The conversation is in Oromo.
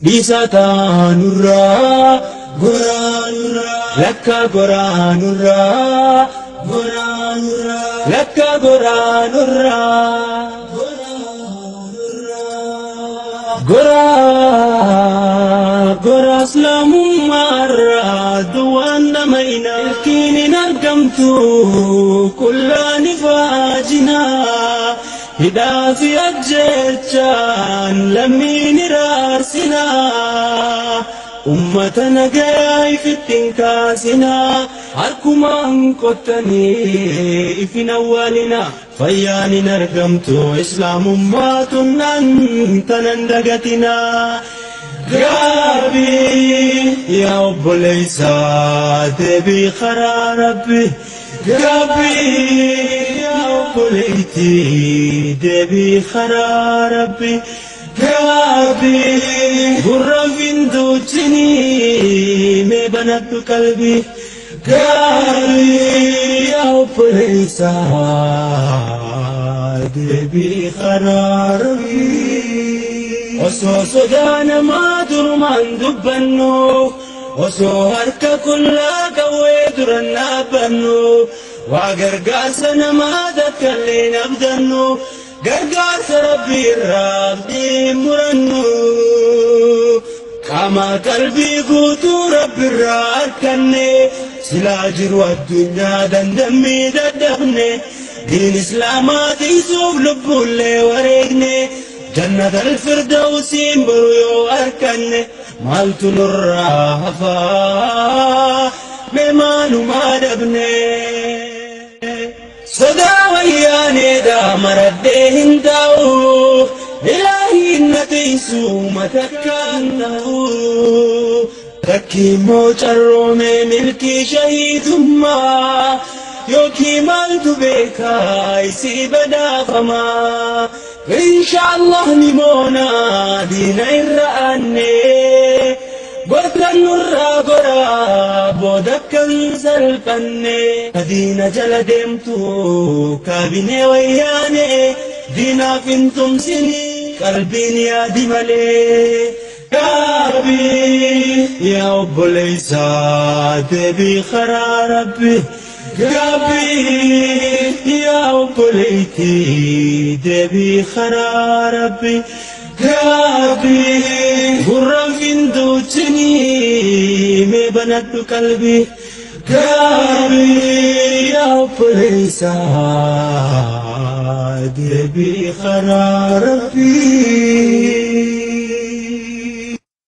Dhiisaa taanurraa goraanurraa lakka goraanurraa goraanurraa lakka goraanurraa goraa goraa islaamummaarraa duwwaan nama ina ilkiin hin argamtu qullaan ifaajinaa. Hidhaa fi ajjeechaan lammiin hiraarsinaa. Ummata nagayaa ifitti hin kaasinaa. Harkumaan qottanii ifin awwaalinaa. Fayyaan hin argamtu islaamummaa tunnaan tanan dagatinaa. Gaabbii yaa obboleessaa deebii karaa Rabbi. Gaabbii yaa obboleettii deebii karaa Rabbi. Gaabbii gurra finduuchinii mee banadhu qalbii. Gaabbii yaa obboleessaa deebii karaa Rabbi. Osoo sodaa namaa durumaan dubbannu. Osoo harka qullaa qawwee duran dhaabbannu waa gargaarsa namaa takkallee hin abdannu gargaarsa rabbii irraa abdii hin murannu. Qaama qalbii guutuu rabbi irraa arkanne silaa jiru addunyaa dandammii dadhabne diin islaamaa tiisuuf lubbuullee wareegne jannatal firdawsiin boru yoo arkanne maaltu nurraa hafaa mee maalumaa dhabne. Sodaa wayyaaneedha maradhee hin taa'u ilaahiin na tiisu matakkaan ta'u. Takki immoo carroomee milkii shahiidummaa yookiin maaltu beekaa isii badhaafamaa. Inshaallah ni moona diina irra aanne gortan nurraa goraa booda kan salphanne. Diina jala deemtu kaabinee wayyaane diinaaf hin tumsini qalbiin yaadi malee. Gaabbii yaa obboleessaa deebii karaa Rabbi. Gaabbii yaa obboleettii deebii karaa Rabbi. Gaabbii gurra finduuchinii mee banadhu qalbii. Gaabbii yaa obboleessaa deebii karaa Rabbi.